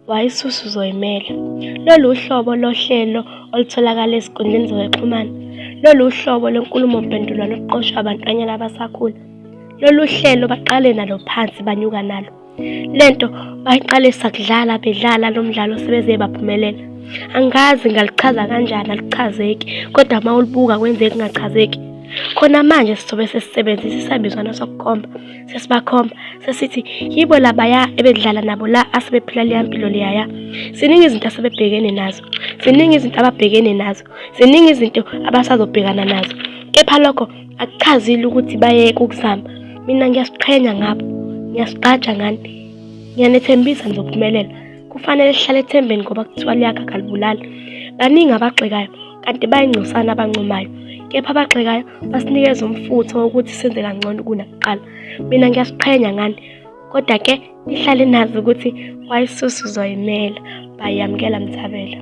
Wayisusa uzoyimela. Lolu uhlobo lohlelo olutholakala ezinkundleni zokuxhumana. Lolu uhlobo lwenkulumo-mpendulwano oluqoshwa abantwanyana abasakhula. Lolu hlelo baqale nalo phansi banyuka nalo. Lento bayiqale sakudlala bedlala lo mdlalo sebeze baphumelela. Angazi ngalichaza kanjani aluchazeki kodwa uma ulibuka kwenzeka kungachazeki. Khona manje sizobe sesisebenzisa isabizwana sokukhomba sesibakhomba sesithi yibo labaya ebedlala nabo la asebephila leya mpilo leyaya. Ziningi izinto asebebhekene nazo, ziningi izinto ababhekene nazo, ziningi izinto abasazobhekana nazo. Kepha lokho akuchazile ukuthi bayeke ukuzama. Mina ngiyasiqhenya ngabo, ngiyasiqaja ngani. Ngiyanethembisa nizophumelela. Kufanele sihlale ethembeni ngoba kuthiwa liyagaga libulali. Baningi abagxekayo kanti bayingcosana abancomayo. Kepha abagxekayo basinikeza umfutho wokuthi senze kangcono kunakuqala. Mina ngiyasiqhenya ngani. Kodwa ke nihlale nazi ukuthi wayisusa uzoyimela. Bayamukela Mthabela.